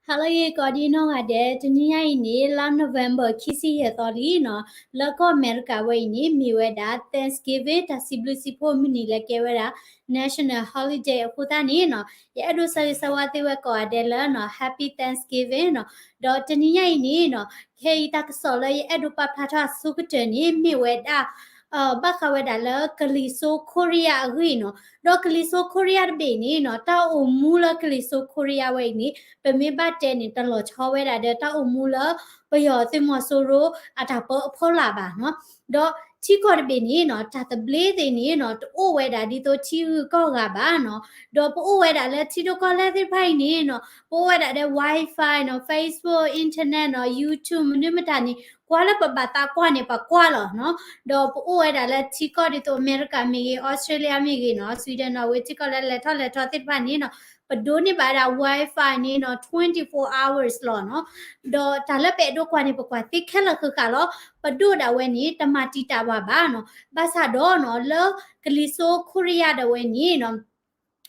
ဟါလၢအဂ့ၤ ကိးဒံနီၢ်ဂၤဒဲး, တနံၤညါအံၤန့ၣ် လါ November ခံဆံယဲၢ်သီလံနီၤ, လၢကီၢ်အမဲရကၤဝဲအံၤန့ၣ် မ့ၢ်ဝဲဒၣ် Thanksgiving တၢ်စံးဘျုးစံးဖှိၣ်မုၢ်နံၤလၢကဲဝဲဒၣ် National Holiday အဃိသတးန့ၣ်နီၤ, ယအဲၣ်ဒိးဆၢဂ့ၤဆၢဝါသ့ဝဲကိးဂၤဒဲးလၢနီၤ Happy Thanksgiving နီၤ, ဒီးတနံၤညါအံၤန့ၣ်နီၤ, ခဲအံၤတၢ်ကစီၣ်လၢယအဲၣ်ဒိးပာ်ဖျါထီၣ်အဆိကတၢၢ်န့ၣ် မ့ၢ်ဝဲဒၣ် ဘၣ်ဃးဝဲဒၣ်လၢကလံၤစိခိရံယါအဂ့ၢ်နီၤ, ဒီးကလံၤစိခိရံယါတဘ့ၣ်န့ၣ်နီၤ, တၢ်အိၣ်မူလၢကလံၤစိခိရံယါဝဲအံၤန့ၣ် ပမ့ၢ်ဘၣ်တဲန့ၣ် တလီၤဆီဝဲဒၣ်ဒီးတၢ်အိၣ်မူလၢ ပယီၤသုးမီၤစိရိၤအတၢ်ပၢအဖီလာ်ဘၣ်နီၤ, ဒီးထံကီၢ်တဘ့ၣ်န့ၣ်နီၤ, တၢ်သဘျ့သ့ၣ်န့ၣ်နီၤ, တအိၣ်ဝဲဒၣ်ဒ်သိးထံဂုၤကီၢ်ဂၤဘၣ်နီၤ, ဒီးပအိၣ်ဝဲဒၣ်လၢထံဒိၣ်ကီၢ်လဲၢ်သ့ၣ်တဖၣ်အံၤန့ၣ်နီၤ, ပအိၣ်ဝဲဒၣ်ဒီး Wi-Fi နီၤ, Facebook, Internet နီၤ, YouTube မနုၤမတၤန့ၣ် ကွၢ်လၢပဘၣ်သးကွၢ်န့ၣ် ပကွၢ်လီၤနီၤ, ဒီးပအိၣ်ဝဲဒၣ်လၢထံကီၢ်ဒ်သိးအမဲရကၤမ့ၢ်ဂ့ၤ, အီစထြ့လယါမ့ၢ်ဂ့ၤနီၤ, Sweden နီၤ, အဝဲထံကီၢ်လၢလဲၤထီၣ်လဲၤထီသ့ၣ်တဖၣ်န့ၣ်နီၤ, ပဒိးန့ၢ်ဘၣ်ဝဲဒၣ် Wi-Fi န့ၣ်နီၤ twenty-four hours လီၤနီၤ, ဒီးတၢ်လၢပအဲၣ်ဒိးကွၢ်န့ၣ် ပကွၢ်သ့ခဲလၢာ်ဃၣ်ဃၣ်လီၤ, ပဒိၣ်ဒၣ်ဝဲန့ၣ် တမၤတံာ်တာ်ဘၣ်ဘၣ်နီၤ, ဘၣ်ဆၣ်ဒီးနီၤ, လၢကလံၤစိခိရံယါဒၣ်ဝဲန့ၣ်နီၤ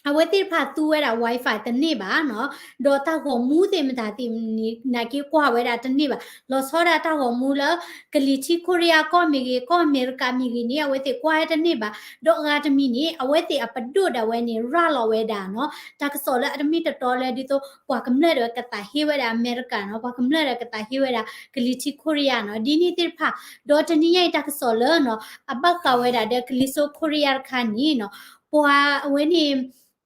အဝဲသ့ၣ်တဖၣ်သူဝဲဒၣ် Wi-Fi တန့ၢ်ဘၣ်နီၤ, ဒီးတၢ်ဂီၤမူသ့ၣ်မတၤသ့ၣ်မနုၤနာ်က့ကွၢ်ဝဲဒၣ်တန့ၢ်ဘၣ်, လီၤဆီဒၣ်တၢ်ဂီၤမူလၢ ကလံၤထံခိရံယါကီၢ်မ့ၢ်ဂ့ၤ, ကီၢ်အမဲရကၤမ့ၢ်ဂ့ၤန့ၣ် အဝဲသ့ၣ်ကွၢ်ဝဲတန့ၢ်ဘၣ်, ဒီးအဂၤတမံၤန့ၣ် အဝဲသ့ၣ်အပဒိၣ်ဒၣ်ဝဲန့ၣ် ရၤလီၤဝဲဒၣ်နီၤ, တၢ်ကစီၣ်လၢအတမ့ၢ်တတီလၢဒ်သိး ပှၤကမျၢၢ်ဒီးကသးဟ့ဝဲဒၣ်အမဲရကၤနီၤ, ပှၤကမျၢၢ်ဒီးကသးဟ့ဝဲဒၣ်ကလံၤထံခိရံယါနီၤ, ဒ်န့ၣ်သ့ၣ်တဖၣ်, ဒီးတနံၤညါအံၤတၢ်ကစီၣ်လၢနီၤ, အဘၣ်ဃးဝဲဒၣ်ဒီးကလံၤစိခိရံယါတခါန့ၣ်နီၤ, ပှၤအဝဲန့ၣ်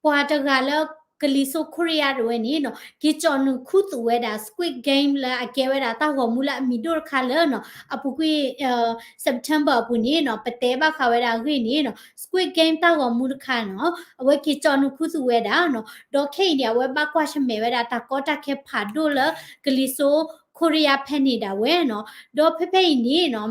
ပှၤတဂၤလၢကလံၤစိခိရံယါဒၣ်ဝဲန့ၣ်နီၤ, က့ၤကၠီၣ်နုာ်ခူသူၣ်ဝဲဒၣ် Squid Game လၢအကဲဝဲဒၣ်တၢ်ဂီၤမူလၢအမံၤဒိၣ်တခါလၢနီၤ, အပူၤကွံာ် September အပူၤန့ၣ်နီၤ, ပတဲဘၣ်ဃးဝဲဒၣ်အဂ့ၢ်န့ၣ်နီၤ, Squid Game တၢ်ဂီၤမူတခါနီၤ, အဝဲက့ၤကၠီၣ်နုာ်ခူသူၣ်ဝဲဒၣ်နီၤ, ဒီးခဲအံၤန့ၣ် အဝဲဘၣ်ကွၢ်ဆၢၣ်မဲာ်ဝဲဒၣ်တၢ်ကီတၢ်ခဲဖးဒိၣ်လၢကလံၤစိခိရံယါဖဲန့ၣ်ဒၣ်ဝဲနီၤ, ဒီးဖဲဖဲအံၤန့ၣ်နီၤ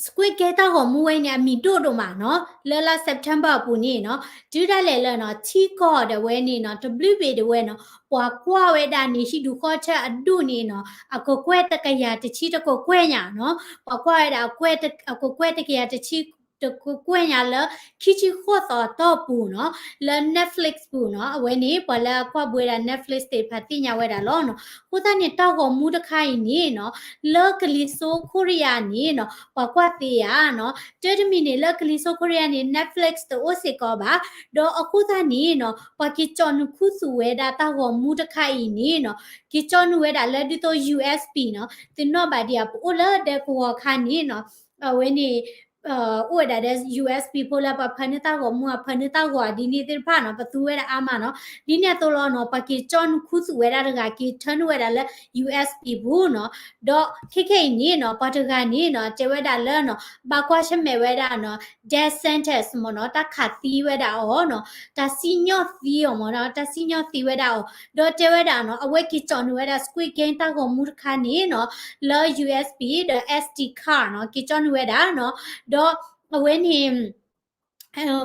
Squid Game တၢ်ဂီၤမူဝဲန့ၣ် အမံၤဒိၣ်ဒိၣ်မးနီၤ, လၢလါ September အပူၤန့ၣ်နီၤ, တုၤဒၣ်လဲာ်လၢနီၤ ထံကီၢ်ဒၣ်ဝဲန့ၣ်နီၤ, တဘျုးဘ့ၣ်ဒၣ်ဝဲနီၤ, ပှၤကွၢ်ဝဲဒၣ်န့ၣ် ဟံၣ်ဒူၣ်ဃီထၢၣ်အဒူၣ်န့ၣ်နီၤ, အကကွဲၢ်တကယၤတဆံတကကွဲၢ်ညါနီၤ, ပှၤကွၢ်ဝဲဒၣ် အကကွဲၢ်တကယၤတဆံ တကကွဲၢ်ညါလၢ ခံဆံဃိးသီအတီၢ်ပူၤနီၤ, လၢ Netflix ပူၤနီၤ, အဝဲန့ၣ် ပှၤလၢအကွၢ်ဘှံးဝဲဒၣ် Netflix သ့ၣ်တဖၣ်သ့ၣ်ညါဝဲဒၣ်လီၤနီၤ. အဃိသတးန့ၣ် တၢ်ဂီၤမူတခါအံၤန့ၣ်နီၤ, လၢကလံၤစိခိရံယါန့ၣ်နီၤ, ပှၤကွၢ်သ့ဧါနီၤ, တၢ်တမံၤန့ၣ် လၢကလံၤစိခိရံယါန့ၣ် Netflix တအိၣ်စ့ၢ်ကီးဘၣ်, ဒီးအဃိသတးန့ၣ်နီၤ, ပှၤက့ၤကၠီၣ်နုာ်ခူသူၣ်ဝဲဒၣ်တၢ်ဂီၤမူတခါအံၤန့ၣ်နီၤ, က့ၤကၠီၣ်နုာ်ဝဲဒၣ်လၢဒ်သိး U S B နီၤ, သ့ၣ်နီၣ်ဘၣ်ဒံးဧါ, ပအိၣ်လၢဒဲကဝီၤခါန့ၣ်နီၤ, အဝဲန့ၣ် အိၣ်ဝဲဒၣ်ဒီး U S B ဖိလၢပှၤဖၢန့ၢ်တၢ်ဂီၤမူ အဖၢန့ၢ်တၢ်ဂီၤဒ်န့ၣ်သ့ၣ်တဖၣ်နီၤ, ပသူဝဲဒၣ်အါမးနီၤ. ဒ်န့ၣ်အသိးလီၤနီၤ, ပှၤက့ၤကၠီၣ်နုာ်ခူသူၣ်ဝဲဒၣ်တဂၤ က့ၤထၢနုာ်ဝဲဒၣ်လၢ U S B ပူၤနီၤ. ဒီးခဲခဲအံၤန့ၣ်နီၤ, ပှၤတဂၤန့ၣ်နီၤ, တဲဝဲဒၣ်လၢနီၤ, ဘၣ်ကွၢ်ဆၢၣ်မဲာ်ဝဲဒၣ်နီၤ, death sentence မ့ၢ်နီၤ, တၢ်ခးသံဝဲဒၣ်အီၤနီၤ, တၢ်စံၣ်ညီၣ်သံအီၤမ့ၢ်နီၤ, တၢ်စံၣ်ညီၣ်သံဝဲဒၣ်အီၤ. ဒီးတဲဝဲဒၣ်နီၤ, အဝဲက့ၤကၠီၣ်နုာ်ဝဲဒၣ် Squid Game တၢ်ဂီၤမူတခါန့ၣ်နီၤ, လၢ U S B ဒီး S D card နီၤ, က့ၤကၠီၣ်နုာ်ဝဲဒၣ်နီၤ. ဒီးအဝဲန့ၣ်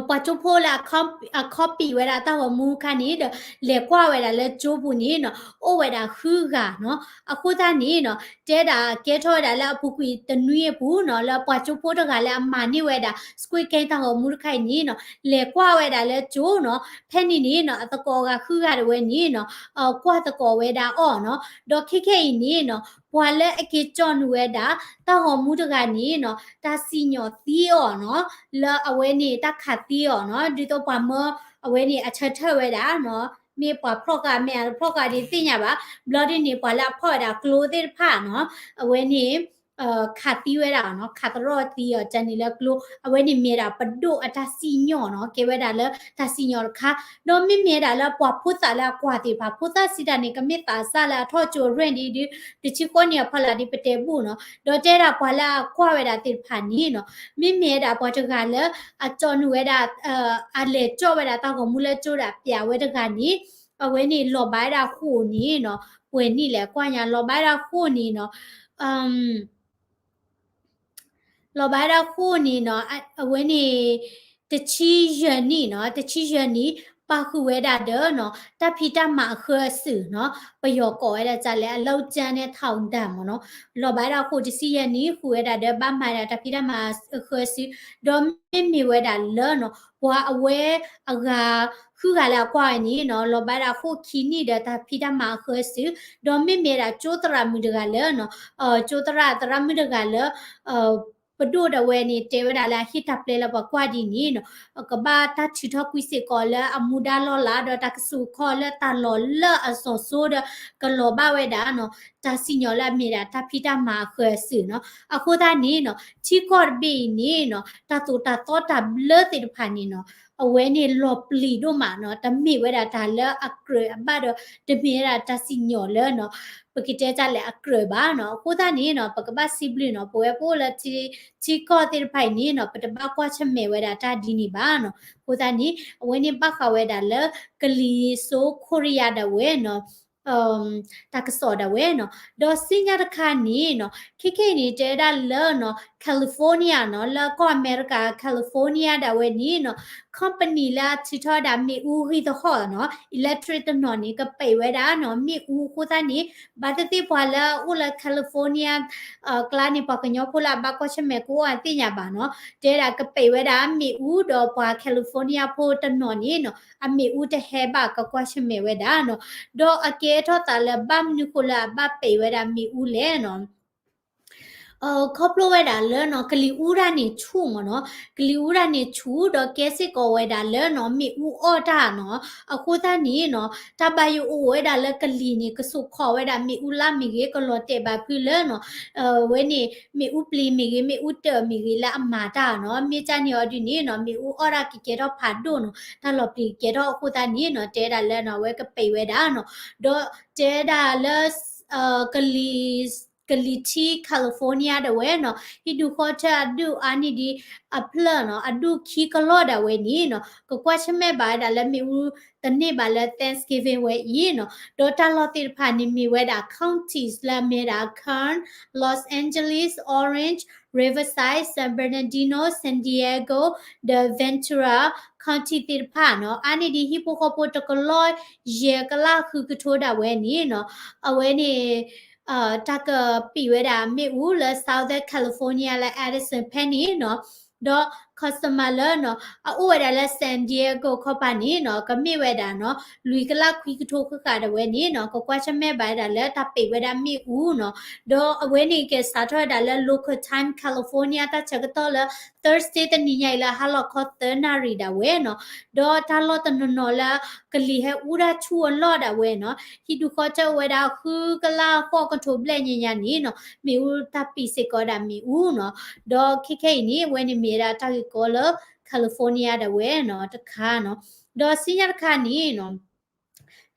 ပှၤကၠိဖိလၢအ copy ဝဲဒၣ်တၢ်ဂီၤမူတခါန့ၣ်ဒီး လဲၤကွၢ်ဝဲဒၣ်လၢကၠိပူၤန့ၣ်နီၤ, အိၣ်ဝဲဒၣ်ဃုဂၤနီၤ. အဃိသတးန့ၣ်နီၤ, တဲဒၣ်ကဲထီၣ်ဝဲဒၣ်လၢအပူၤကွံာ်တနွံအပူၤနီၤ, လၢပှၤကၠိဖိတဂၤလၢအမၤန့ၢ်ဝဲဒၣ် Squid Game တၢ်ဂီၤမူတခါအံၤန့ၣ်နီၤ, လဲၤကွၢ်ဝဲဒၣ်လၢကၠိနီၤ. ဖဲန့ၣ်န့ၣ်နီၤ, အသကိးဂၤဃုဂၤတဝဲန့ၣ်နီၤ, ကွၢ်သကိးဝဲဒၣ်အီၤနီၤ. ဒီးခဲခဲအံၤန့ၣ်နီၤ, ပှၤလၢအက့ၤကၠီၣ်နုာ်ဝဲဒၣ် တၢ်ဂီၤမူတဂၤန့ၣ်နီၤ, တၢ်စံၣ်ညီၣ်သံအီၤနီၤ, လၢအဝဲန့ၣ်တၢ်ခးသံအီၤနီၤ, ဒ်သိးပှၤမၢအဝဲန့ၣ်အဆၢထၢၣ်ဝဲဒၣ်နီၤ, မ့ၢ်ပှၤဖျီၣ်ဃာ်မ့ၢ်အတဖျီၣ်ဃာ်ဒ်သ့ၣ်ညါဘၣ်, ဘျီဒ်န့ၣ် ပှၤလၢအဖီၣ်ဝဲဒၣ်ကျိသ့ၣ်တဖၣ်နီၤ, အဝဲန့ၣ် ခးသံဝဲဒၣ်နီၤ, ခးသရီသံအီၤတၢ်န့ၣ်လၢကျိ, အဝဲန့ၣ်မ့ၢ်ဒၣ်ပဒိၣ်အတၢ်စံၣ်ညီၣ်နီၤ, ကဲဝဲဒၣ်လၢတၢ်စံၣ်ညီၣ်တခါ. ဒီးမ့မ့ၢ်ဒၣ်လၢပှၤဖိသၣ်လၢအကွၢ်သ့ၣ်တဖၣ်, ဖိသၣ်စံးတၢ်န့ၣ် ကမ့ၢ်သးစၢ်လၢအထီၣ်ကၠိအရ့ၣ်ဒ်ဒုး, တဆံဃိးနံၣ်အဖီလာ်ဒ်ပတဲဘူၣ်နီၤ. ဒီးတဲဒၣ်ပှၤလၢအကွၢ်ဝဲဒၣ်သ့ၣ်တဖၣ်န့ၣ်နီၤ, မ့မ့ၢ်ဒၣ်ပှၤတဂၤလၢအကၠီၣ်နုာ်ဝဲဒၣ်, အလဲၤကၠီၣ်ဝဲဒၣ်တၢ်ဂီၤမူလၢကၠိဒၣ်ပျးဝဲတဂၤန့ၣ်, အဝဲန့ၣ်လီၤဘၣ်ဝဲဒၣ်ဃိာ်န့ၣ်နီၤ, ပှဲၤနံၣ်လဲၣ်ကွၢ်ညါ, လီၤဘၣ်ဝဲဒၣ်ဃိာ်န့ၣ်နီၤ, လီၤဘၣ်ဝဲဒၣ်ဃိာ်န့ၣ်နီၤ, အဝဲန့ၣ် တဆံယဲၢ်နံၣ်နီၤ, တဆံယဲၢ်နံၣ် ပာ်ဃုာ်ဝဲဒၣ်ဒီးနီၤ တၢ်ဖံးတၢ်မၤအဃၢအစုာ်နီၤ, ပယီၤကိးဝဲဒၣ်ဒ်လဲၣ် အလီၢ်ကၠၢန့ၣ် ထောင်ဒဏ် မ့ၢ်နီၤ, လီၤဘၣ်ဝဲဒၣ်အဃိတဆံယဲၢ်နံၣ် ဃုာ်ဝဲဒၣ်ဒီးဘၣ်မၤဒၣ်တၢ်ဖံးတၢ်မၤအဃၢအစုာ်, ဒီးမ့မ့ၢ်ဝဲဒၣ်လၢနီၤ ပှၤအဝဲအဂၤ ဃုဂၤလၢအကွၢ်ဝဲန့ၣ်နီၤ လီၤဘၣ်ဝဲဒၣ်အဃိခံနံၣ်ဒီးတၢ်ဖံးတၢ်မၤအဃၢအစုာ်, ဒီးမ့မ့ၢ်ဝဲဒၣ်ကၠိသရၣ်မုၣ်တဂၤလၢနီၤ, ကၠိသရၣ်သရၣ်မုၣ်တဂၤလၢ ပဒိၣ်ဒၣ်ဝဲန့ၣ် တဲဝဲဒၣ်လၢအဟ့ၣ်တၢ်ပျဲလၢပှၤကွၢ်ဒ်န့ၣ်နီၤ, ကဘၣ်တၢ်ထုးထီၣ်ကွံာ်စ့ၢ်ကီးလၢအမူဒါလီၢ်လၤ ဒီးတၢ်ကဆူးခီၣ်လၢတၢ်လီၢ်လၢအစီၤစိဒီး ကလီၤဘၣ်ဝဲဒၣ်နီၤ တၢ်စံၣ်ညီၣ်လၢအမ့ၢ်ဒၣ်တၢ်ဖံးတၢ်မၤအဃၢအစုာ်နီၤ. အဃိသတးန့ၣ်နီၤ ထံကီၢ်တဘ့ၣ်အံၤန့ၣ်နီၤ တၢ်သိၣ်တၢ်သီတၢ်ဘျၢသ့ၣ်တဖၣ်န့ၣ်နီၤ အဝဲန့ၣ်လီၤပျံၤဒိၣ်မးနီၤ, တမ့ၢ်ဝဲဒၣ်တၢ်လၢအကြၢးအဘၣ်ဒီး တမ့ၢ်ဝဲဒၣ်တၢ်စံၣ်ညီၣ်လၢနီၤ ပကတဲတၢ်လဲၣ်အကြၢးဘၣ်နီၤ. အဃိသတးန့ၣ်နီၤ ပကဘၣ်စံးဘျုးနီၤ ပဝဲပအိၣ်လၢထံ ထံကီၢ်သ့ၣ်တဖၣ်အံၤန့ၣ်နီၤ ပတဘၣ်ကွၢ်ဆၢၣ်မဲာ်ဝဲဒၣ်တၢ်ဒ်န့ၣ်ဘၣ်နီၤ. အဃိသတးန့ၣ် အဝဲန့ၣ်ဘၣ်ဃးဝဲဒၣ်လၢ ကလံၤစိးခိရံယါဒၣ်ဝဲနီၤ တၢ်ကစီၣ်ဒၣ်ဝဲနီၤ. ဒီးဆူညါတခါန့ၣ်နီၤ ခဲခဲအံၤန့ၣ် တဲဝဲဒၣ်လၢနီၤ California နီၤ လၢကီၢ်အမဲရကၤ California ဒၣ်ဝဲန့ၣ်နီၤ company လၢအထုးထီၣ်ဝဲဒၣ်မ့ၣ်အူဂံၢ်သဟီၣ်နီၤ electric တနီၤန့ၣ် ကပံးဝဲဒၣ်နီၤ မ့ၣ်အူအဃိသတးန့ၣ် ဘၣ်သ့ၣ်သ့ၣ်ပှၤလၢအအိၣ်လၢ California ကျါန့ၣ် ပှၤကညီဖိလၢအဘၣ်ကွၢ်ဆၢၣ်မဲာ်ကအိၣ်အသ့ၣ်ညါဘၣ်နီၤ တဲဒၣ်ကပံးဝဲဒၣ်မ့ၣ်အူဒီးပှၤ California ဖိတနီၤန့ၣ်နီၤ အမ့ၣ်အူတဟဲဘၣ်ကကွၢ်ဆၢၣ်မဲာ်ဝဲဒၣ်နီၤ. ဒီးအကဲထီၣ်သးလၢဘၣ်မနုၤဃိလၢအဘၣ်ပံးဝဲဒၣ်မ့ၣ်အူလဲၣ်နီၤ ခီဖျိဝဲဒၣ်လၢနီၤ ကလံၤအူဒၣ်န့ၣ်ဆူၣ်မ့ၢ်နီၤ, ကလံၤအူဒၣ်န့ၣ်ဆူၣ်ဒီးကဲစ့ၢ်ကီးဝဲဒၣ်လၢနီၤ မ့ၣ်အူအီၣ်တၢ်နီၤ, အဃိသတးန့ၣ်နီၤ တၢ်ဘၣ်ယိၣ်အိၣ်ဝဲဒၣ်လၢကလံၤန့ၣ် ကစိာ်ခီၣ်ဝဲဒၣ်မ့ၣ်အူလါမ့ၢ်ဂ့ၤ ကလီၤတဲာ်ဘၣ်ဖုလၢနီၤ ဝဲန့ၣ် မ့ၣ်အူပျံၤမ့ၢ်ဂ့ၤ မ့ၣ်အူတၢၣ်မ့ၢ်ဂ့ၤလၢအမၤတၢ်နီၤ, မ့ၢ်ကၢ်န့ၣ်အီၤဒ်န့ၣ်နီၤ မ့ၣ်အူအီၣ်ဒၣ်ကကဲထီၣ်ဖးဒိၣ်နီၤ, တၢ်လီၤပျံၤကကဲထီၣ်အဃိသတးန့ၣ်နီၤ တဲဒၣ်လၢနီၤ အဝဲကပံးဝဲဒၣ်နီၤ, ဒီးတဲဒၣ်လၢ ကလံၤ ကလံၤထံ California ဒၣ်ဝဲနီၤ ဟံၣ်ဒူၣ်ဃီထၢၣ်အဒူၣ်အါန့ၢ်ဒံးအဖျၢၣ်နီၤ အဒူၣ်ခံကလီၢ်ဒၣ်ဝဲန့ၣ်နီၤ ကကွၢ်ဆၢၣ်မဲာ်ဘၣ်ဝဲဒၣ်လၢမ့ၣ်အူတန့ၢ်ဘၣ်လၢ Thanksgiving ဝဲအံၤနီၤ, ဒီးတၢ်လီၢ်သ့ၣ်တဖၣ်န့ၣ်မ့ၢ်ဝဲဒၣ် counties လၢအမ့ၢ်ဝဲဒၣ် Kern, Los Angeles, Orange, Riverside, San Bernardino, San Diego ဒီး Ventura County သ့ၣ်တဖၣ်နီၤ အါန့ၢ်ဒံးဟံၣ်ဖိဃီဖိတကလီၢ်ယဲၢ်ကလးဃုကထိဒၣ်ဝဲန့ၣ်နီၤ အဝဲန့ၣ် တၢ်ကပံးဝဲဒၣ်မ့ၣ်အူလၢ Southern California လၢ Edison ဖဲန့ၣ်နီၤ, ဒီး customer လၢနီၤ အအိၣ်ဝဲဒၣ်လၢ San Diego ခီပၤန့ၣ်နီၤ ကမ့ၢ်ဝဲဒၣ်နီၤ လွံၢ်ကလးခွံကထိဃၣ်ဃၣ်ဒၣ်ဝဲန့ၣ်နီၤ ကကွၢ်ဆၢၣ်မဲာ်ဘၣ်ဝဲဒၣ်လၢတၢ်ပံးဝဲဒၣ်မ့ၣ်အူနီၤ, ဒီးအဝဲန့ၣ်ကစးထီၣ်ဝဲဒၣ်လၢ local time California တၢ်ဆၢကတီၢ်လၢ Thursday တနံၤညါအံၤလၢဟါလီၤခီသၢနၣ်ရံၣ်ဒၣ်ဝဲနီၤ, ဒီးတၢ်လီၢ်တနီၤနီၤလၢ ကလံၤဟဲအူဒၣ်ဆူၣ်အလီၢ်ဒၣ်ဝဲနီၤ, ဟံၣ်ဒူၣ်ဃီထၢၣ်အိၣ်ဝဲဒၣ်ဃုကလးဃိးကထိဘျဲၣ်ညါညါန့ၣ်နီၤ မ့ၣ်အူတၢ်ပံးစ့ၢ်ကီးဒၣ်မ့ၣ်အူနီၤ, ဒီးခဲခဲအံၤန့ၣ် အဝဲန့ၣ်မ့ၢ်ဝဲဒၣ်တၢ်ဂ့ၢ်ကီလၢ California ဒၣ်ဝဲနီၤ တခါနီၤ, ဒီးဆူညါတခါန့ၣ်နီၤ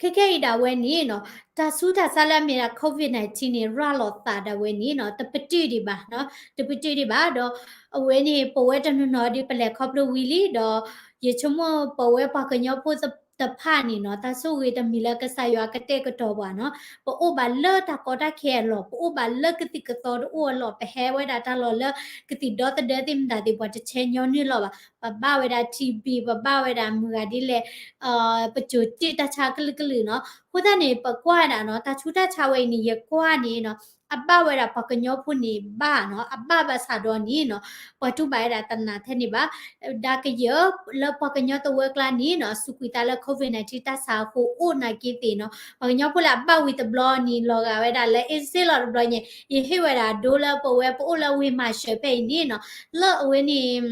ခဲခဲအံၤဒၣ်ဝဲန့ၣ်နီၤ တၢ်ဆူးတၢ်ဆါလၢအမ့ၢ်ဒၣ် COVID nineteen န့ၣ် ရၤလီၤသးဒၣ်ဝဲန့ၣ်နီၤ တပတုာ်ဒံးဘၣ်နီၤ တပတုာ်ဒံးဘၣ်ဒီး အဝဲန့ၣ် ပဝဲတနီၤနီၤဒ်ပလဲၤခီဖျိဝံၤလံဒီး ယဆိကမိၣ်ပဝဲပှၤကညီဖိတဖၣ်န့ၣ်နီၤ တၢ်ဆိၣ်ဂ့ၤတမံၤလၢကစၢ်ယွၤကတဲာ်ကတီၤပှၤနီၤ ပအိၣ်ဘၣ်လၢတၢ်ကီတၢ်ခဲအလီၢ် ပအိၣ်ဘၣ်လၢကသံၣ်ကသီတအိၣ်အလီၢ် ပဟဲဝဲဒၣ်တၢ်လီၢ်လၢကသံၣ်ဒီသဒၢသ့ၣ်မတၤသ့ၣ် ပှၤတဆဲးညီနုၢ်လီၤဘၣ် ပဘၣ်ဝဲဒၣ် T B ပဘၣ်ဝဲဒၣ်မုၢ်ဂၤဒ်လဲၣ် ပစိၤတ့ၢ်တၢ်ဆါကလုာ်ကလုာ်နီၤ အဃိသတးန့ၣ် ပကွၢ်ဝဲဒၣ်နီၤ တၢ်ဆူးတၢ်ဆါဝဲအံၤန့ၣ် ယကွၢ်န့ၣ်နီၤ အဘၣ်ဝဲဒၣ်ပှၤကညီဖိန့ၣ်ဘၣ်နီၤ အဘၣ်ဘၣ်ဆၣ်ဒီးန့ၣ်နီၤ ပှၤတူၢ်ဘၣ်ဝဲဒၣ်တနာ်ထဲန့ၣ်ဘၣ် ဒၣ်ကယၢၢ်လၢပှၤကညီတဝၢကျါန့ၣ်နီၤ စူးကွံာ်သးလၢ COVID nineteen တၢ်ဆါအဃိအိၣ်နာ်က့သ့ၣ်နီၤ ပှၤကညီဖိလၢအဘၣ်ဝံၤတဘျီန့ၣ် လီၤဂာ်ဝဲဒၣ်လၢ အ့စ့လီၤတဘျီညါ ယဟ့ၣ်ဝဲဒၣ်ဒိလၢပဝဲပအိၣ်လၢဝ့ၢ်မၤစၢၤဖဲအံၤန့ၣ်နီၤ လၢအဝဲန့ၣ်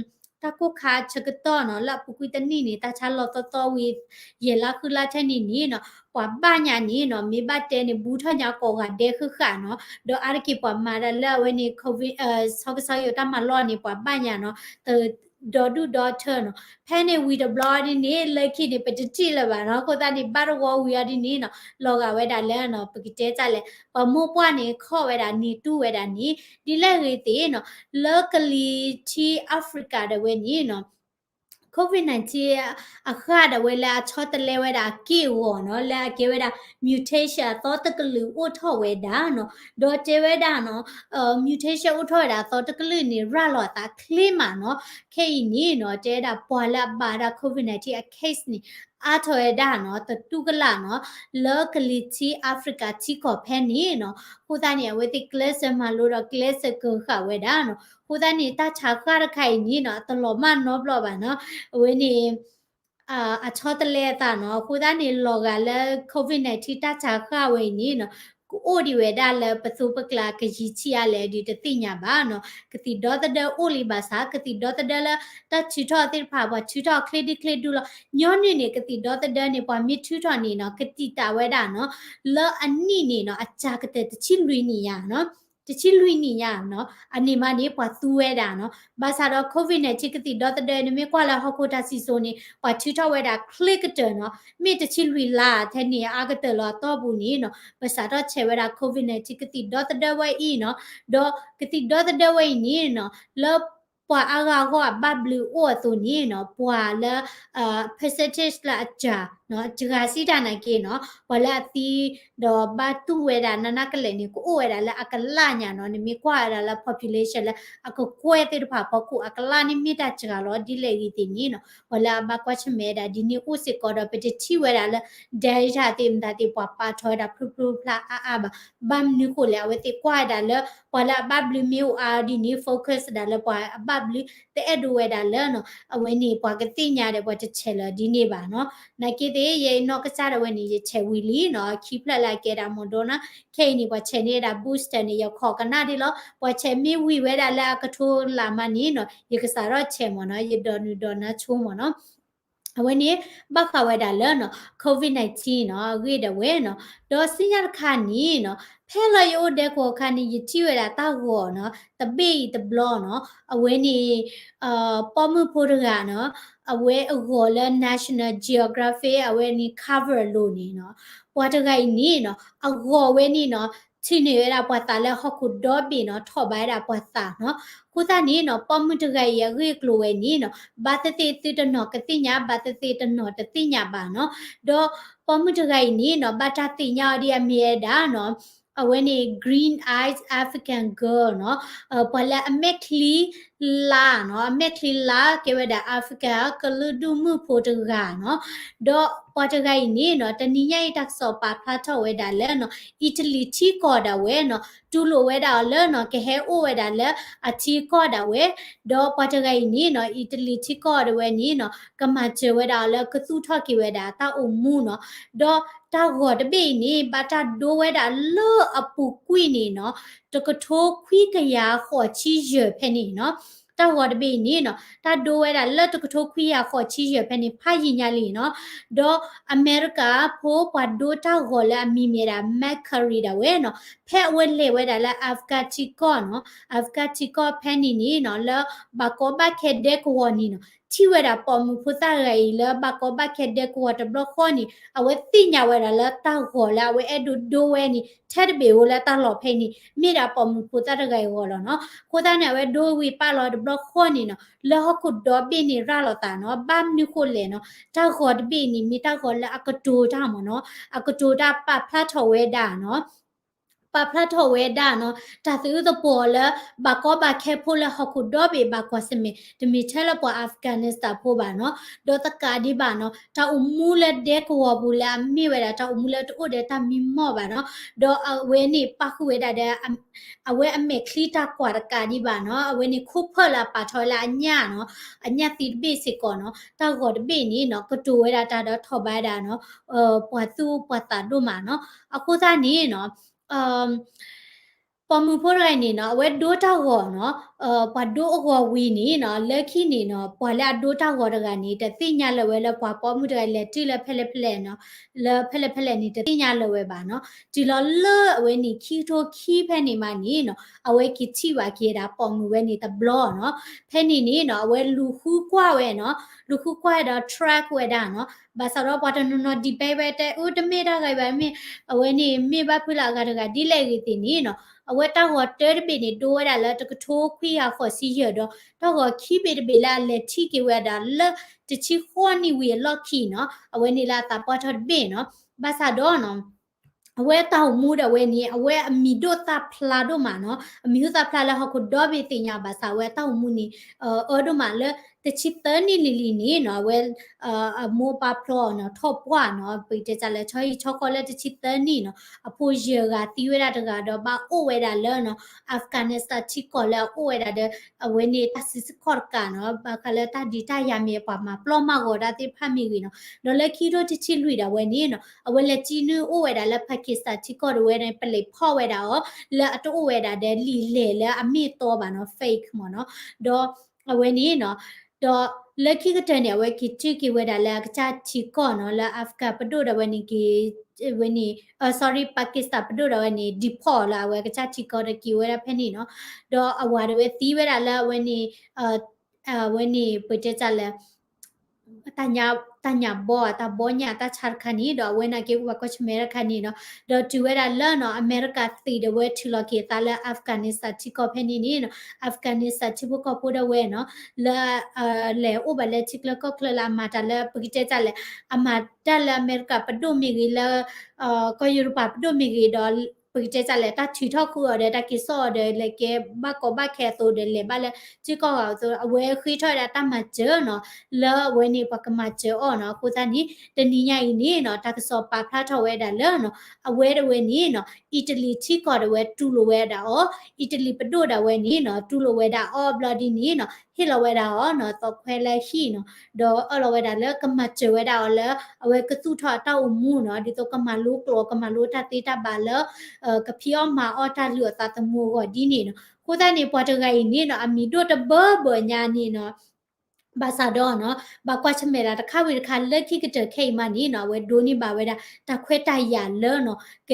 တၢ်ကိၢ်ခါဆၢကတီၢ်နီၤ လၢအပူၤကွံာ်တနံၣ်န့ၣ် တၢ်ဆါလီၤသီသီဝံၤ ယဲၢ်လါဃုလါထဲန့ၣ်န့ၣ်နီၤ ပှၤဘၣ်ညါန့ၣ်နီၤ မ့ၢ်ဘၣ်တဲန့ၣ် ဘူးထီၣ်ညါကိးဂၤဒဲးဃုာ်ဃာ်နီၤ ဒီးအါတက့ၢ်ပှၤမၤဒၣ်လၢအဝဲန့ၣ် COVID ဆီကစီယိၤတၢ်မၤလီၢ်န့ၣ် ပှၤဘၣ်ညါနီၤ တဒီဒူၣ်ဒီထၢနီၤ ဖဲန့ၣ်ဝံၤတဘျီဒ်န့ၣ် လၢခံန့ၣ် ပတထံၣ်လၢၤဘၣ်နီၤ အဃိသတးန့ၣ် ဘၣ်တဝီဝံၤအီၤဒ်န့ၣ်နီၤ လီၤဂာ်ဝဲဒၣ်လၢနီၤ ပကတဲတၢ်လဲၣ် ပှၤမိၢ်ပှၢ်န့ၣ် ခီၣ်ဝဲဒၣ်န့ၢ်တူၢ်ဝဲဒၣ်န့ၣ် ဒ်လဲၣ်ဂ့ၤသ့ၣ်နီၤ လၢကလံၤထံ Africa ဒၣ်ဝဲန့ၣ်နီၤ COVID nineteen အဃၢ်ဒၣ်ဝဲလၢအဆီတလဲဝဲဒၣ်အက့ၢ်အဂီၤနီၤ လၢအကဲဝဲဒၣ် mutation အသီတကလုာ်အိၣ်ထီၣ်ဝဲဒၣ်နီၤ ဒီးတဲဝဲဒၣ်နီၤ mutation အိၣ်ထီၣ်ဝဲဒၣ်အသီတကလုာ်န့ၣ် ရၤလီၤအသးချ့မးနီၤ ခဲအံၤန့ၣ်နီၤ တဲဝဲဒၣ်ပှၤလၢအဘၣ်ဝဲဒၣ် COVID nineteen အ case န့ၣ် အါထီၣ်ဝဲဒၣ်နီၤ တတူၢ်ကလာ်နီၤ လၢကလံၤထံး Africa ထံကီၢ်ဖဲန့ၣ်နီၤ. အဃိသတးန့ၣ် အဝဲသ့ၣ်ကျဲးစၢးမၤလိဒီးကျဲးစၢးကဃာ်ဝဲဒၣ်နီၤ. အဃိသတးန့ၣ် တၢ်ဆါဃၢ်တခါအံၤန့ၣ်နီၤ အတလီၤမၢ်နီတဘျီဘၣ်နီၤ. အဝဲန့ၣ် အဆီတလဲအသးနီၤ. အဃိသတးန့ၣ် လီၤဂာ်လၢ COVID nineteen တၢ်ဆါဃၢ်ဝဲအံၤန့ၣ်နီၤ ကအိၣ်ဒံးဝဲဒၣ်လၢပသိပကျါကယံာ်ထံးအါလဲၣ်ဒုးတသ့ၣ်ညါဘၣ်နီၤ. ကသံၣ်ဒီသဒၢအိၣ်လံဘၣ်ဆၣ် ကသံၣ်ဒီသဒၢလၢတၢ်ထုးထီၣ်သ့ၣ်တဖၣ် ပှၤထုးထီၣ်ချ့ဒုချ့ဒုလီၤ. ညီနုၢ်န့ၣ် ကသံၣ်ဒီသဒၢန့ၣ် ပှၤမ့ၢ်ထုးထီၣ်န့ၣ်နီၤ ကတံာ်တာ်ဝဲဒၣ်နီၤ လၢအနံၣ်န့ၣ်နီၤ အစှၤကတၢၢ်တဆံလွံၢ်နံၣ်ညါနီၤ. တဆံလွံၢ်နံၣ်ညါနီၤ အန့ၣ်မးန့ၣ် ပှၤသူဝဲဒၣ်နီၤ. ဘၣ်ဆၣ်ဒီး COVID nineteen ကသံၣ်ဒီသဒၢ နမ့ၢ်ကွၢ်လၢဟီၣ်ခိၣ်တၢ်စံၣ်စိၤန့ၣ် ပှၤထုးထီၣ်ဝဲဒၣ်ချ့ကတၢၢ်နီၤ. မ့ၢ်တဆံလွံၢ်လါထဲန့ၣ် အါကတၢၢ်လီၤအတီၢ်ပူၤန့ၣ်နီၤ ပစးထီၣ်ဆဲးဝဲဒၣ် COVID nineteen ကသံၣ်ဒီသဒၢဝဲအံၤနီၤ. ဒီးကသံၣ်ဒီသဒၢဝဲအံၤန့ၣ်နီၤ လၢ ပှၤအါဂၤအဂီၢ်အဘၣ်ဘျုးအိၣ်အသိးန့ၣ်နီၤ ပှၤလၢ percentage လၢအစှၤနီၤ စှၤစံးတၢ်နာ်က့နီၤ ပှၤလၢအသံ ဒီးဘၣ်တူၢ်ဝဲဒၣ်နးနးကလဲာ်န့ၣ် ကအိၣ်ဝဲဒၣ်လၢအကလးညါနီၤ. နမ့ၢ်ကွၢ်ဝဲဒၣ်လၢ population လၢအကကွဲၢ်သ့ၣ်တဖၣ်အဖီခိၣ် အကလးန့ၣ်မ့ၢ်တၢ်စှၤလီၤ. ဒ်လဲၣ်ဂ့ၤသ့ၣ်န့ၣ်နီၤ ပှၤလၢအဘၣ်ကွၢ်ဆၢၣ်မဲာ်ဝဲဒၣ်ဒ်န့ၣ်အိၣ်စ့ၢ်ကီးဒီး ပတထံၣ်ဝဲဒၣ်လၢ Delta သ့ၣ်မတၤသ့ၣ် ပှၤပာ်ထီၣ်ဝဲဒၣ်ဖျိဖျိဖျါအါအါဘၣ်. ဘၣ်မနုၤဃိလဲၣ် အဝဲသ့ၣ်ကွၢ်ဝဲဒၣ်လၢ ပှၤလၢအဘၣ်ဘျုးမ့ၢ်အိၣ်အါဒ်န့ၣ် focus ဒၣ်လၢပှၤအဘၣ်ဘျုး တအဲၣ်ဒိးဝဲဒၣ်လၢနီၤ အဝဲန့ၣ် ပှၤကသ့ၣ်ညါဒီးပှၤတဆဲးလၢၤဒ်န့ၣ်ဘၣ်နီၤ. နာ်က့သ့ၣ် ယဲအံၤနီၢ်ကစၢ်ဒၣ်ဝဲန့ၣ် ယဆဲးဝံၤလံနီၤ ခံဖျၢၣ်လၢအကဲဒၣ် Moderna ခဲအံၤန့ၣ် ပှၤဆဲးန့ၢ်ဝဲဒၣ် booster န့ၣ် ယခိးကနၣ်ဒ်လီၤ. ပှၤဆဲးမ့ၢ်ဝံၤဝဲဒၣ်လၢအကထိလးမးန့ၣ်နီၤ ယကစးထီၣ်ဆဲးမ့ၢ်နီၤ ယဒိးနုာ်ဒိးနါဆိမ့ၢ်နီၤ. အဝဲန့ၣ် ဘၣ်ဃးဝဲဒၣ်လၢနီၤ COVID nineteen နီၤ အဂ့ၢ်ဒၣ်ဝဲနီၤ. ဒီးစံၣ်ညီၣ်တခါန့ၣ်နီၤ ဖဲလၢယအိၣ်ဒဲကဝီၤအခါန့ၣ် ယထံၣ်ဝဲဒၣ်တၢ်ဂီၤနီၤ တဘ့ၣ်အံၤတဘျီနီၤ အဝဲန့ၣ် ပိာ်မုၣ်ဖိတဂၤနီၤ အဝဲအဂီၤလၢ National Geographic အဝဲန့ၣ် cover အလိၤန့ၣ်နီၤ ပှၤတဂၤအံၤန့ၣ်နီၤ အဂီၤဝဲန့ၣ်နီၤ ထံၣ်န့ၢ်ဝဲဒၣ်ပှၤသးလၢဟီၣ်ခိၣ်ဒီဘ့ၣ်နီၤ ထီၣ်ဘးဝဲဒၣ်ပှၤသးနီၤ. အဃိသတးန့ၣ်နီၤ ပိာ်မုၣ်တဂၤအံၤအဂ့ၢ်အကျိၤဝဲန့ၣ်နီၤ ဘၣ်သ့ၣ်သ့ၣ်သုတနီၤကသ့ၣ်ညါ ဘၣ်သ့ၣ်သ့ၣ်တနီၤတသ့ၣ်ညါဘၣ်နီၤ. ဒီးပိာ်မုၣ်တဂၤအံၤန့ၣ်နီၤ ဘၣ်တၢ်သ့ၣ်ညါအီၤဒ်အမ့ၢ်ဝဲဒၣ်နီၤ အဝဲန့ၣ် Green Eyes African Girl နီၤ ပှၤလၢအမဲာ်ချံလါနီၤ အမဲာ်ချံလါကဲဝဲဒၣ် Africa ကလုာ်ဒူၣ်မုၣ်ဖိတဂၤနီၤ. ဒီးပှၤတဂၤအံၤန့ၣ်နီၤ တနံၤညါအံၤတၢ်ကစီၣ်ပာ်ဖျါထီၣ်ဝဲဒၣ်လၢနီၤ အံၣ်တလံၤထံကီၢ်ဒၣ်ဝဲနီၤ တူၢ်လိာ်ဝဲဒၣ်အီၤလၢနီၤ ကဟဲအိၣ်ဝဲဒၣ်လၢအထံကီၢ်ဒၣ်ဝဲ ဒီးပှၤတဂၤအံၤန့ၣ်နီၤ အံၣ်တလံၤထံကီၢ်ဒၣ်ဝဲန့ၣ်နီၤ ကမၤစၢၤဝဲဒၣ်အီၤလၢကသူၣ်ထီၣ်က့ၤဝဲဒၣ်တၢ်အိၣ်မူနီၤ. ဒီးတၢ်ဂီၤတဘ့ၣ်အံၤန့ၣ် ဘၣ်တၢ်ဒိဝဲဒၣ်လၢအပူၤကွံာ်န့ၣ်နီၤ တကထိခွံကယၤဃိးဆံယဲၢ်ဖဲန့ၣ်နီၤ. တၢ်ဂီၤတဘ့ၣ်အံၤန့ၣ်နီၤ တၢ်ဒိဝဲဒၣ်လၢတကထိခွံကယၤဃိးဆံယဲၢ်ဖဲန့ၣ် ဖးယံာ်ညါလံနီၤ. ဒီးအမဲရကၤဖိပှၤဒိတၢ်ဂီၤလၢအမံၤမ့ၢ်ဒၣ် Mercury ဒၣ်ဝဲနီၤ ဖဲအဝဲလဲၤဝဲဒၣ်လၢ Africa ထံကီၢ်နီၤ Africa ထံကီၢ်ဖဲန့ၣ်န့ၣ်နီၤ လၢဘၣ်ကီဘၣ်ခဲဒဲကဝီၤန့ၣ်နီၤ ထံၣ်ဝဲဒၣ်ပိာ်မုၣ်ဖိသၣ်တဂၤအံၤလၢဘၣ်ကီဘၣ်ခဲဒဲကဝီၤတဘျီဃီန့ၣ် အဝဲသ့ၣ်ညါဝဲဒၣ်လၢတၢ်ဂီၤလၢအဝဲအဲၣ်ဒိးဒိဝဲန့ၣ် ထဲတဘ့ၣ်ဧိၤလၢတၢ်လီၢ်ဖဲန့ၣ် မ့ၢ်ဒၣ်ပိာ်မုၣ်ဖိသၣ်တဂၤအံၤဂီၤလီၤနီၤ. အဃိသတးန့ၣ် အဝဲဒိဝံၤပာ်လီၤတဘျီဃီန့ၣ်နီၤ လၢဟီၣ်ခိၣ်ဒီဘ့ၣ်န့ၣ်ရၤလီၤသးနီၤ ဘၣ်မနုၤဃိလဲၣ်နီၤ တၢ်ဂီၤတဘ့ၣ်န့ၣ် မ့ၢ်တၢ်ဂီၤလၢအကတိၤတၢ်မ့ၢ်နီၤ အကတိၤတၢ်ပာ်ဖျါထီၣ်ဝဲဒၣ်နီၤ ပာ်ဖျါထီၣ်ဝဲဒၣ်နီၤ တၢ်သးအုးသပှီၤလၢ ဘၣ်ကီဘၣ်ခဲဖိလၢဟီၣ်ခိၣ်ဒီဘ့ၣ်ဘၣ်ကွၢ်ဆၢၣ်မဲာ် တမ့ၢ်ထဲလၢပှၤ Afghanistan ဖိဘၣ်နီၤ ဒီးတကးဒံးဘၣ်နီၤ တၢ်အိၣ်မူလၢဒဲကဝီၤပူၤလၢအမ့ၢ်ဝဲဒၣ် တၢ်အိၣ်မူလၢတအိၣ်ဒီးတၢ်မံမီၢ်ဘၣ်နီၤ ဒီးအဝဲန့ၣ်ပာ်ဃုာ်ဝဲဒၣ်ဒီး အဝဲအမဲာ်ချံတၢ်ကွၢ်တကးဒံးဘၣ်နီၤ အဝဲန့ၣ်ခိၣ်ဖၢၣ်လၢအပာ်ထီၣ်ဝဲလၢအညၣ်နီၤ အညၣ်သံတဘ့ၣ်စ့ၢ်ကီးနီၤ တၢ်ဂီၤတဘ့ၣ်န့ၣ်နီၤ ကတိၤဝဲဒၣ်တၢ်ဒီးထီၣ်ဘးဝဲဒၣ်နီၤ ပှၤသူၣ်ပှၤသးဒိၣ်မးနီၤ အဃိသတးန့ၣ်နီၤ ပိာ်မုၣ်ဖိတဂၤအံၤန့ၣ်နီၤ အဝဲဒိတၢ်ဂီၤနီၤ ပှၤဒိအဂီၤဝံၤန့ၣ်နီၤ လၢခံန့ၣ်နီၤ ပှၤလၢအဒိတၢ်ဂီၤတဂၤန့ၣ် တသ့ၣ်ညါလၢၤဝဲလၢပှၤပိာ်မုၣ်တဂၤလဲၤတုၤလၢဖဲလဲၣ်ဖဲလဲၣ်နီၤ လၢဖဲလဲၣ်ဖဲလဲၣ်န့ၣ် တသ့ၣ်ညါလၢၤဝဲဘၣ်နီၤ တုၤလီၤလၢအဝဲန့ၣ် ခံကထိခံဖဲန့ၣ်မးန့ၣ်နီၤ အဝဲက့ၤထံၣ်ဘၣ်က့ၤဝဲဒၣ်ပိာ်မုၣ်ဝဲန့ၣ်တဘျီနီၤ ဖဲန့ၣ်န့ၣ်နီၤ အဝဲလူၤဃုကွၢ်ဝဲနီၤ လူၤဃုကွၢ်ဒီး track ဝဲဒၣ်နီၤ ဘၣ်ဆၣ်ဒီးပှၤတနီၤနီၤ debate ဝဲတဲ အိၣ်တမ့ၢ်တၢ်ဂ့ၢ်ဘၣ်မ့ၢ် အဝဲန့ၣ်မ့ၢ်ဘၣ်ဖုလၢအဂၤတဂၤဒ်လဲၣ်ဂ့ၤသ့ၣ်န့ၣ်နီၤ အဝဲတၢ်ဂီၤတၢတဘ့ၣ်န့ၣ် ဒိဝဲဒၣ်လၢတကထိခွံကယၤဃိးဆံယဲၢ်ဒီး တၢ်ဂီၤခံဘ့ၣ်တဘ့ၣ်လၢအလဲၤထံၣ်က့ၤဝဲဒၣ်လၢ တဆံဃိးနံၣ်ဝံၤအလီၢ်ခံနီၤ အဝဲန့ၣ်လၢအသးပှၢ်ထီၣ်တဘ့ၣ်နီၤ ဘၣ်ဆၣ်ဒီးနီၤ အဝဲတၢ်အိၣ်မူဒၣ်ဝဲန့ၣ် အဝဲအမံၤဒိၣ်သၣ်ဖျါဒိၣ်မးနီၤ အမံၤဟူသၣ်ဖျါလၢဟီၣ်ခိၣ်ဒီဘ့ၣ်သ့ၣ်ညါဘၣ်ဆၣ် အဝဲတၢ်အိၣ်မူန့ၣ် အၢဒိၣ်မးလၢ တဆံသၢနံၣ်လံၤလံၤန့ၣ်နီၤ အဝဲ အမိၢ်ပၢ်ဖျီအီၤနီၤ ထီၣ်ပှၢ်နီၤ ပကတဲတၢ်လဲၣ် ဆီဟံၣ်ဆီဃီလၢတဆံသၢနံၣ်နီၤ အဖိယဲၢ်ဂၤသံဝဲဒၣ်တဂၤဒီးဘၣ်အိၣ်ဝဲဒၣ်လၢနီၤ Afghanistan ထံကီၢ်လၢအအိၣ်ဝဲဒၣ်ဒီး အဝဲန့ၣ်တၢ်စုဆူၣ်ခီၣ်တကးနီၤ ဘၣ်ဃးလၢတၢ်ဒုးတၢ်ယၤမ့ၢ်ပှၤမၤပျီၢ်မၤဂီၤတၢ်သ့ၣ်တဖၣ်မ့ၢ်ဂ့ၤနီၤ ဒီးလၢခံကထိတဆံလွံၢ်ဒၣ်ဝဲန့ၣ်နီၤ အဝဲလဲၤစံၣ်နုာ်အိၣ်ဝဲဒၣ်လၢ Pakistan ထံကီၢ်ဒၣ်ဝဲန့ၣ် ပလဲၤဖီၣ်ဝဲဒၣ်အီၤ လၢအတအိၣ်ဝဲဒၣ်ဒီးလံာ်လဲၢ်လၢအမ့ၢ်အတီဘၣ်နီၤ fake မ့ၢ်နီၤ ဒီး အဝဲန့ၣ်နီၤ ဒီးလၢခံကတၢၢ်န့ၣ် အဝဲက့ၤတုၤက့ၤဝဲဒၣ်လၢအကစၢ်ထံကီၢ်နီၤ လၢ Afghan ပဒိၣ်ဒၣ်ဝဲန့ၣ်က့ၤ ဝဲန့ၣ် sorry Pakistan ပဒိၣ်ဒၣ်ဝဲန့ၣ် deport လၢအဝဲကစၢ်ထံကီၢ်ဒီးက့ၤဝဲဒၣ်ဖဲန့ၣ်နီၤ ဒီးအဝၤဒၣ်ဝဲသံဝဲဒၣ်လၢအဝဲန့ၣ် အဝဲန့ၣ် ပတဲတၢ်လဲၣ် တၢ်ညၣ်ဘီ တၢ်ဘီညၣ်တၢ်ဆါတခါန့ၣ် ဒီးအဝဲန့ၣ်က့ၤပှၤကွၢ်ဆၢၣ်မဲာ်တခါန့ၣ်နီၤ ဒီးတုၤဝဲဒၣ်လၢနီၤ အမဲရကၤသ့ၣ်ဒၣ်ဝဲထုးလီၤက့ၤအသးလၢ Afghanistan ထံကီၢ်ဖဲန့ၣ်န့ၣ်နီၤ Afghanistan ထံဖိကီၢ်ဖိဒၣ်ဝဲနီၤ လၢ လဲၤအိၣ်ဘၣ်လၢထံချၢကီၢ်ချၢလၢအမၤတၢ်လၢပကတဲတၢ်လဲၣ် အမၤတၢ်လၢအမဲရကၤပဒိၣ်မ့ၢ်ဂ့ၤလၢ ကီၢ်ယူရပၤပဒိၣ်မ့ၢ်ဂ့ၤဒီး ပကတဲတၢ်လဲၣ် တၢ်ထုးထီၣ်ဃုာ်အီၤဒီးတၢ်က့ၤစိာ်အီၤဒီးလဲၤကဲဘၣ်ကီဘၣ်ခဲအသိးဒီးလဲၤဘၣ်လၢ ထံကီၢ်ဂၤအသိး အဝဲဃ့ထီၣ်ဝဲဒၣ်တၢ်မၤစၢၤနီၤ လၢအဝဲန့ၣ်ပှၤကမၤစၢၤအီၤနီၤ အဃိသတးန့ၣ် တနံၤညါအံၤန့ၣ်နီၤ တၢ်ကစီၣ်ပာ်ဖျါထီၣ်ဝဲဒၣ်လၢနီၤ အဝဲဒၣ်ဝဲန့ၣ်နီၤ အံၣ်တလံၤထံကီၢ်ဒၣ်ဝဲတူၢ်လိာ်ဝဲဒၣ်အီၤ အံၣ်တလံၤပဒိၣ်ဒၣ်ဝဲန့ၣ်နီၤ တူၢ်လိာ်ဝဲဒၣ်အီၤဘျီဒ်န့ၣ်နီၤ ဟ့ၣ်လီၤဝဲဒၣ်အီၤနီၤ သီခွဲလၢဟံၣ်နီၤ ဒီးအၢၣ်လီၤဝဲဒၣ်လၢကမၤစၢၤဝဲဒၣ်အီၤလၢ အဝဲကသူၣ်ထီၣ်အတၢ်အိၣ်မူနီၤ ဒ်သိးကမၤလိကျိာ် ကမၤလိတၢ်သ့တၢ်ဘၣ်လၢ ကဖံးအီၣ်မၤအီၣ်တၢ်လုၢ်အီၣ်သးသမူအဂီၢ်ဒ်န့ၣ်နီၤ အဃိသတးန့ၣ် ပှၤတဂၤအံၤန့ၣ်နီၤ အမံၤဒိၣ်တဘၢဘၢညါန့ၣ်နီၤ ဘၣ်ဆၣ်ဒီးနီၤ ဘၣ်ကွၢ်ဆၢၣ်မဲာ်ဒၣ်တခါဝံၤတခါလၢခံကတၢၢ်ခဲအံၤမးန့ၣ်နီၤ အဝဲဒိးန့ၢ်ဘၣ်ဝဲဒၣ် တၢ်ခွဲးတၢ်ယာ်လၢနီၤ က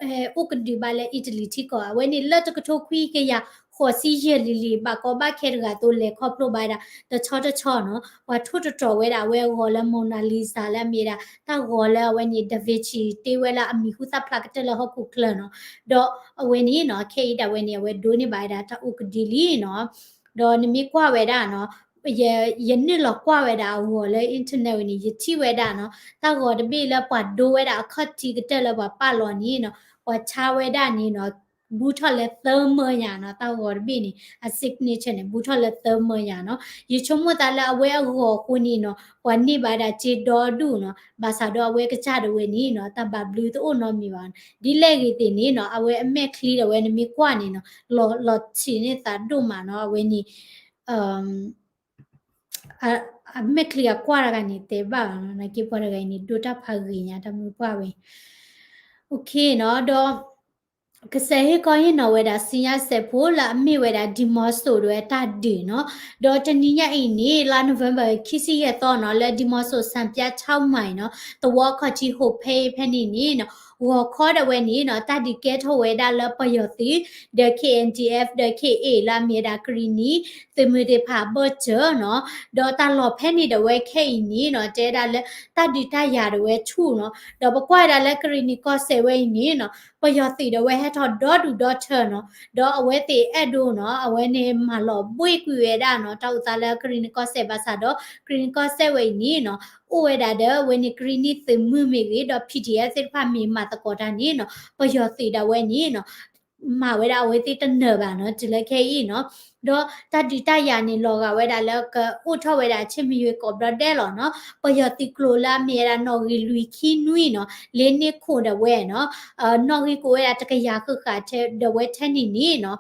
အိၣ်ကဒုဘၣ်လၢအံၣ်တလံၤထံကီၢ် အဝဲန့ၣ်လၢတကထိခွံကယၤဃိးဆံယဲၢ်လံၤလံၤ ဘၣ်ကီဘၣ်ခဲတဂၤအသိးလဲၤခီဖျိဘၣ်ဝဲဒၣ် တဆီတဆီနီၤ ပှၤထိၣ်သတြီၤဝဲဒၣ်အဝဲအဂီၤလၢ Mona Lisa လၢအမ့ၢ်ဒၣ် တၢ်ဂီၤလၢအဝဲန့ၣ် Da Vinci တ့ဝဲလၢအမံၤဟူသၣ်ဖျါကတၢၢ်လၢဟီၣ်ခိၣ်ချၢနီၤ ဒီးအဝဲန့ၣ်နီၤ ခဲအံၤဒၣ်ဝဲန့ၣ် အဝဲဒိးန့ၢ်ဘၣ်ဝဲဒၣ်တၢ်အိၣ်ကဒုလံနီၤ ဒီးနမ့ၢ်ကွၢ်ဝဲဒၣ်နီၤ ယ ယနုာ်လီၤကွၢ်ဝဲဒၣ်အဂီၤလၢ internet ဝဲန့ၣ် ယထံၣ်ဝဲဒၣ်နီၤ တၢ်ဂီၤတဘ့ၣ်လၢပှၤဒိဝဲဒၣ်အခီၣ်ထံးကတၢၢ်လၢပှၤပာ်လီၤန့ၣ်နီၤ ပှၤဆါဝဲဒၣ်န့ၣ်နီၤ ဘူးထီၣ်လၢသၢမၢယၤနီၤ တၢ်ဂီၤတဘ့ၣ်န့ၣ် အ signature န့ၣ် ဘူးထီၣ်လၢသၢမၢယၤနီၤ ယဆိကမိၣ်သးလၢအဝဲအဂီၤအဃိန့ၣ်နီၤ ပှၤန့ၢ်ဘၣ်ဝဲဒၣ်စ့ဒီဒူၣ်နီၤ ဘၣ်ဆၣ်ဒီးအဝဲကစၢ်ဒၣ်ဝဲန့ၣ်နီၤ တၢ်ဘၣ်ဘျုးတအိၣ်နီတမံၤဘၣ်နီၤ ဒ်လဲၣ်ဂ့ၤသ့ၣ်န့ၣ်နီၤ အဝဲအမဲာ်ချံဒၣ်ဝဲနမ့ၢ်ကွၢ်န့ၣ်နီၤ လီၤ လီၤဆံးန့ၢ်သးဒိၣ်မးနီၤ အဝဲန့ၣ် အမဲာ်ချံအကွၢ်တဂၤန့ၣ် တဲဘၣ်ဘၣ်နီၤ နာ်က့ပှၤတဂၤအံၤန့ၣ် ဒိတၢ်ဖးဂ့ၤညါ တၢ်မုၢ်ပှၢ်ဝဲ OK နီၤ ဒီး ကစဲးဟ့ၣ်ကီၢ်ဟ့ၣ်နီၤဝဲဒၣ် စံယၣ်စဲးဖိလၢအမ့ၢ်ဝဲဒၣ် ဒံၣ်မီစိးဒၣ်ဝဲတၢ်ဒုးနီၤ ဒီးတနံၤညါအံၤန့ၣ် လါ November ခံဆံယဲၢ်သီနီၤ လၢဒံၣ်မီစိး စၣ်ပၠါ ဆီမၤနီၤ သဝီခီၣ်ထံးဟိးဖဲဖဲန့ၣ်န့ၣ်နီၤ ဂီၤခီဒၣ်ဝဲန့ၣ်နီၤ တၢ်ဒုးကဲထီၣ်ဝဲဒၣ်လၢပယီၤသုး ဒီး KNDF ဒီး KA လၢအမ့ၢ်ဝဲဒၣ်ကရံၣ်နံၤ သုးမုၢ်သ့ၣ်တဖၣ်အဘၢၣ်စၢၤနီၤ ဒီးတၢ်လီၢ်ဖဲန့ၣ်ဒၣ်ဝဲခဲအံၤန့ၣ်နီၤ တဲဒၣ်လၢတၢ်ဒုးတၢ်ယၤဒၣ်ဝဲဆူၣ်နီၤ ဒီးပကွၢ်ဒၣ်လၢကရံၣ်နံၤကီၢ်စဲၣ်ဝဲအံၤန့ၣ်နီၤ ပယီၤသုးဒၣ်ဝဲဟဲထီၣ်ဒီဒူၣ်ဒီထၢနီၤ ဒီးအဝဲသ့ၣ်အဲၣ်ဒိးနီၤ အဝဲန့ၣ်မၤလီၤဘှ့ၣ်ကွံာ်ဝဲဒၣ်နီၤ တၢ်အိၣ်သးလၢကရံၣ်နံၤကီၢ်စဲၣ်ဘၣ်ဆၣ်ဒီး ကရံၣ်နံၤကီၢ်စဲၣ်ဝဲအံၤန့ၣ်နီၤ အိၣ်ဝဲဒၣ်ဒီးအဝဲန့ၣ်ကရံၣ်နံၤသုးမုၢ်မ့ၢ်ဂ့ၤ ဒီး PDF သ့ၣ်တဖၣ်မ့ၢ်မၤသကိးတၢ်န့ၣ်နီၤ ပယီၤသုးဒၣ်ဝဲန့ၣ်နီၤ မၤဝဲဒၣ်အဝဲသ့ၣ်တနၢၤဘၣ်နီၤ တုၤလၢခဲအံၤနီၤ ဒီးတၢ်ဒုးတၢ်ယၤန့ၣ် လီၤဂာ်ဝဲဒၣ်လၢကအိၣ်ထီၣ်ဝဲဒၣ်ဆ့ၣ်မံယွ့ကိးဘျီဒဲးလီၤနီၤ ပယီၤသုးကျိၤလၢအမ့ၢ်ဝဲဒၣ်နီၣ်ဂံၢ်လွံၢ်ခံနွံနီၤ လ့န့ၢ်ခိၣ်ဒၣ်ဝဲနီၤ နီၣ်ဂံၢ်ကိးဝဲဒၣ်တကယၤဃၣ်ဃၣ်ဒၣ်ဝဲထဲန့ၣ်န့ၣ်နီၤ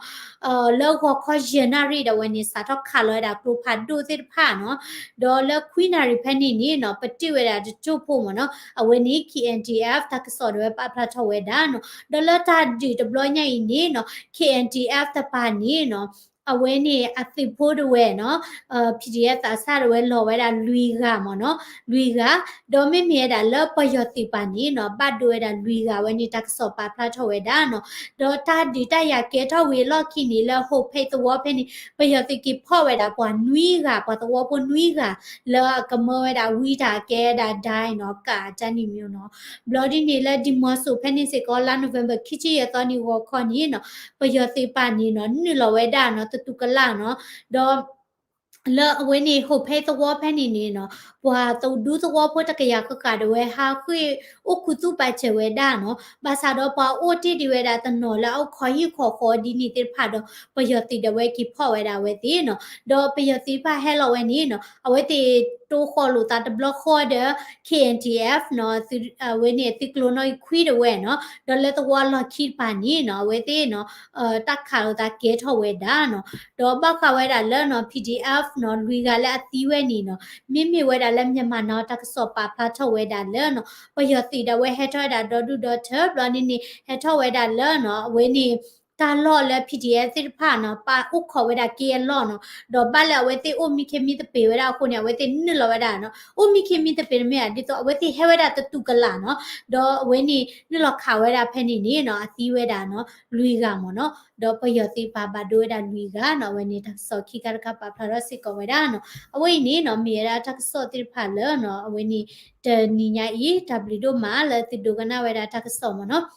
လၢဂီၤခီယဲၢ်နၣ်ရံၣ်ဒၣ်ဝဲန့ၣ် စးထီၣ်ခးလီၤဝဲဒၣ်ကျိဖးဒိၣ်သ့ၣ်တဖၣ်နီၤ ဒီးလၢခွံနၣ်ရံၣ်ဖဲန့ၣ်န့ၣ်နီၤ ပတုာ်ဝဲဒၣ်တကၠိၢ်ဖိမ့ၢ်နီၤ အဝဲန့ၣ် KNDF တၢ်ကစီၣ်ဒၣ်ဝဲပာ်ဖျါထီၣ်ဝဲဒၣ်နီၤ ဒီးလၢတၢ်ဒုးတဘျီညါအံၤန့ၣ်နီၤ KNDF တပၤန့ၣ်နီၤ အဝဲန့ၣ်အသုးဖိဒၣ်ဝဲနီၤ PDF သးစၢ်ဒၣ်ဝဲလီၤဝဲဒၣ်လွံၢ်ဂၤမ့ၢ်နီၤ လွံၢ်ဂၤ ဒီးမ့မ့ၢ်ဝဲဒၣ်လၢပယီၤသုးပၤန့ၣ်နီၤ ဘၣ်ဒိဝဲဒၣ်လွံၢ်ဂၤဝဲန့ၣ် တၢ်ကစီၣ်ပာ်ဖျါထီၣ်ဝဲဒၣ်နီၤ ဒီးတၢ်ဒုးတၢ်ယၤကဲထီၣ်ဝံၤအလီၢ်ခံန့ၣ် လၢဟိးဖဲသဝီဖဲန့ၣ် ပယီၤသုးက့ၤဖီၣ်ဝဲဒၣ်ပှၤနွံဂၤ ပှၤသဝီဖိနွံဂၤ လၢအကမၢဝဲဒၣ်ဝံတၢ်ကဲဒၣ်ဒၣ်နီၤ ကးတၢ်နံၣ်မ့ၢ်နီၤ ဘျီဒ်န့ၣ်လၢဒံၣ်မီစိးဖဲန့ၣ်စ့ၢ်ကီး လါ November ခံဆံယဲၢ်သီန့ၣ်ဂီၤခီန့ၣ်နီၤ ပယီၤသုးပၤန့ၣ်နီၤ နုာ်လီၤဝဲဒၣ်နီၤ သတူၢ်ကလာ်နီၤ ဒီး လၢအဝဲန့ၣ် ဟိၣ်ဖဲသဝီဖဲန့ၣ်န့ၣ်နီၤ ပှၤဒူသဝီဖိတကယၤဃၣ်ဃၣ်ဒၣ်ဝဲ ဟးဃ့ၢ်အိၣ်ခူသူၣ်ပာ်စၢၤဝဲဒၣ်နီၤ. ဘၣ်ဆၣ်ဒီးပှၤအိၣ်တ့ၢ်ဒံးဝဲဒၣ်တနီၤလၢအအိၣ်ခိးဟံၣ်ခိးဃီဒ်န့ၣ်သ့ၣ်တဖၣ်ဒီး ပယီၤသုးဒၣ်ဝဲက့ၤဖီၣ်ဝဲဒၣ်အဝဲသ့ၣ်နီၤ. ဒီးပယီၤသုးတဖၣ်ဟဲလီၤဝဲန့ၣ်နီၤ အဝဲသ့ၣ်တိၢ်ဃီလိာ်သးတဘျီဃီဒီး K N D F နီၤ အဝဲန့ၣ်သုးကျိၤနီၣ်ဂံၢ်ခွံဒၣ်ဝဲနီၤ. ဒီးလၢသဝီလီၢ်ခံတဖၣ်န့ၣ်နီၤ အဝဲသ့ၣ်နီၤ တၢ်ခးလိာ်သးကဲထီၣ်ဝဲဒၣ်နီၤ. ဒီးဘၣ်ဃးဝဲဒၣ်လၢနီၤ P D F နီၤ လွံၢ်ဂၤလၢအသံဝဲန့ၣ်နီၤ မ့မ့ၢ်ဝဲဒၣ်လၢ Myanmar Now တၢ်ကစီၣ်ပာ်ဖျါထီၣ်ဝဲဒၣ်လၢနီၤ ပယီၤသုးဒၣ်ဝဲဟဲထီၣ်ဝဲဒၣ်ဒီဒူၣ်ဒီထၢဘျီန့ၣ်န့ၣ် ဟဲထီၣ်ဝဲဒၣ်လၢနီၤ အဝဲန့ၣ် တၢ်လီၢ်လၢ P D F သ့ၣ်တဖၣ်နီၤ ပာ်အိၣ်ခိးဝဲဒၣ်က့အလီၢ်နီၤ. ဒီးဘၣ်လၢအဝဲသ့ၣ်အိၣ်မံခ့မံသပ့ၤဝဲဒၣ်အဃိန့ၣ် အဝဲသ့ၣ်နုာ်လီၤဝဲဒၣ်နီၤ အိၣ်မံခ့မံသပ့ၤတမ့ၢ်ဧါ ဒ်သိးအဝဲသ့ၣ်ဟဲဝဲဒၣ်တတူၢ်ကလာ်နီၤ. ဒီးအဝဲန့ၣ်နုာ်လီၤခးဝဲဒၣ်ဖဲန့ၣ်န့ၣ်နီၤ အသံဝဲဒၣ်နီၤ လွံၢ်ဂၤမ့ၢ်နီၤ. ဒီးပယီၤသုးပာ်ဘၣ်ဒိဝဲဒၣ်လွံၢ်ဂၤနီၤ. အဝဲန့ၣ်တၢ်ကစီၣ်ခံခါတခါပာ်ဖျါထီၣ်စ့ၢ်ကီးဝဲဒၣ်နီၤ. အဝဲအံၤန့ၣ်နီၤ မ့ၢ်ဝဲဒၣ်တၢ်ကစီၣ်သ့ၣ်တဖၣ်လၢနီၤ အဝဲန့ၣ် တနံၤညါအံၤ တၢ်ဘျုးဒိၣ်မးလၢသုဒိကနၣ်ဝဲဒၣ်တၢ်ကစီၣ်မ့ၢ်နီၤ.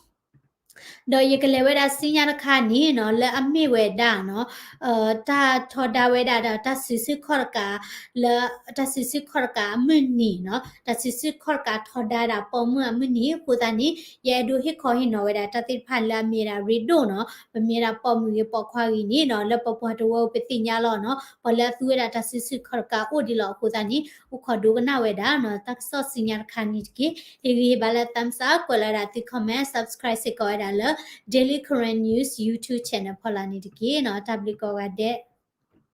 ဒီးယကလဲၤဝဲဒၣ်စံညါတခါန့ၣ်နီၤ လၢအမ့ၢ်ဝဲဒၣ်နီၤ တၢ်ထီဒါဝဲဒၣ်ဒီးတၢ်စုဆူၣ်ခီၣ်တကး လၢတၢ်စုဆူၣ်ခီၣ်တကးအမုၢ်နံၤနီၤ တၢ်စုဆူၣ်ခီၣ်တကးထီဒါဒၣ်ပိာ်မုၣ်အမုၢ်နံၤအဃိသတးန့ၣ် ယအဲၣ်ဒိးဟ့ၣ်ခီဟ့ၣ်နီၤဝဲဒၣ်တၢ်သ့ၣ်တဖၣ်လၢအမ့ၢ်ဝဲဒၣ်ရ့ဒိၣ်နီၤ ပမ့ၢ်ဝဲဒၣ်ပိာ်မုၣ်ဂ့ၤပိာ်ခွါဂ့ၤန့ၣ်နီၤ လၢပပှၤတဝၢပသ့ၣ်ညါလီၤနီၤ ပှၤလၢအသူဝဲဒၣ်တၢ်စုဆူၣ်ခီၣ်တကးအိၣ်ဒံးလီၤအဃိသတးန့ၣ် အိၣ်ခိးဒိကနၣ်ဝဲဒၣ်နီၤ တၢ်ကစီၣ်စံညါတခါန့ၣ်တက့ၢ်. ဟ့ၣ်ဂံၢ်ဟ့ၣ်ဘါလၢ thumbs up ကွဲးလီၤဝဲဒၣ်သု comment subscribe စ့ၢ်ကီးဝဲဒၣ်လၢ Daily Karen News YouTube channel ဖီလာ်န့ၣ်တက့ၢ်နီၤ တၢ်ဘျုးကိးဂၤဒဲး.